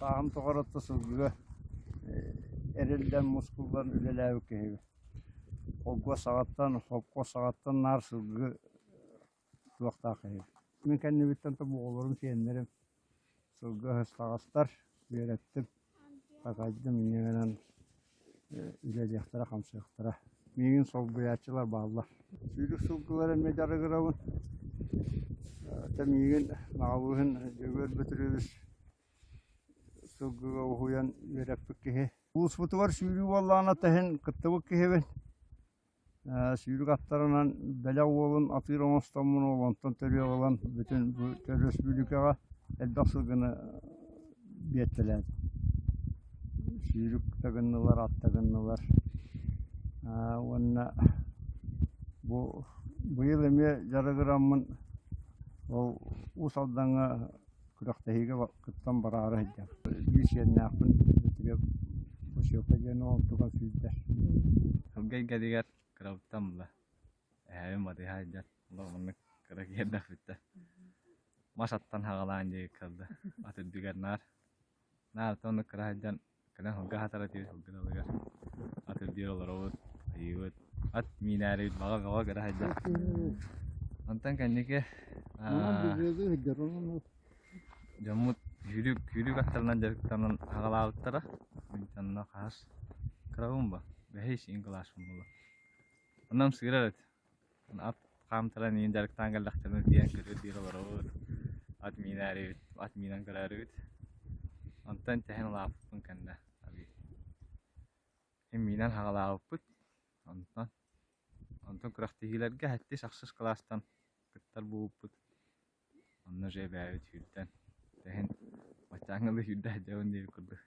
Сааһым тухары сылгыга эриллэн, мускуллан үлэлээбит киһибин. Холкуос саҕаттан, холкуос саҕаттан наар сылгы туохтаах киһибин. Мин кэннибиттэн тобоҕолорум, сиэннэрим сылгы ыһыстаҕастар, үөрэттим, такайдым, инньэ гынан үлэлиэхтэрэ, хамсыахтара. Миигин солбуйааччылар бааллар. Сүүрүк сылгылары эмиэ дьарыгырабын. Этэ миигин Наҕабыыһын Дьөгүөр Бөтүрүөбүс сылгыга уһуйан үөрэппит киһи. Улууспутугар сүүрүү буоллаҕына тэһин кыттыбыт киһибин. Сүүрүк аттарынан бэлэх уолун атыыр оҥостоммун ол онтон төрүөх ылан бүтүн бу өрөспүүбүлүкэҕэ элбэх сылгыны биэртэлээтим. Сүүрүк да гыннылар, ат да гыннылар. Уонна бу быйыл эмиэ дьарыгыраммын ол Уус Алдаҥҥа күрэхтэһиигэ кыттан бараары сылдьабын. Биир сиэннээхпин Босиока диэн уол онтукан сүүрдэр. Сылгы эйгэтигэр кырабыттан була эһээбин батыһа сылдьар олох маннык кыра киэрдэхпиттэн мас аттан хаҕалаан диэки кэллэ ат үрдүгэр наар наар оннук кыра сылдьан Кэлэн сылгы аһатар этибит, сылгы далыгар ат үрдүгэр олоробут, айыыбыт, ат миинээрибит баҕа бөҕө кыра сылдьар. Онтон кэнники дьоммут сүүрүк сүүрүк аттарынан дьарыктанан аҕалаабыттара. Мин онно хаһыс кырабын ба, бэһис иин кылааспын буолуо. Онно ымсыырар этим. Ат хаамтаран иин дьарыктаан кэллэхтэринэ тиийэн көрүө диир олоробут, ат миинээрибит, ат миинэн көрөөрүбүт. Онтон тэһэн улааппыппын кэннэ арыый мин миинэн хаҕалаабыппыт. Онтон онтон күрэхтэһиилэргэ сэттис ахсыс кылаастан кыттар буолбуппут. Онно уже эбээбит сүүрдэн тэһэн баччааҥҥа дылы сүүрдэ сылдьабын диэбит курдук.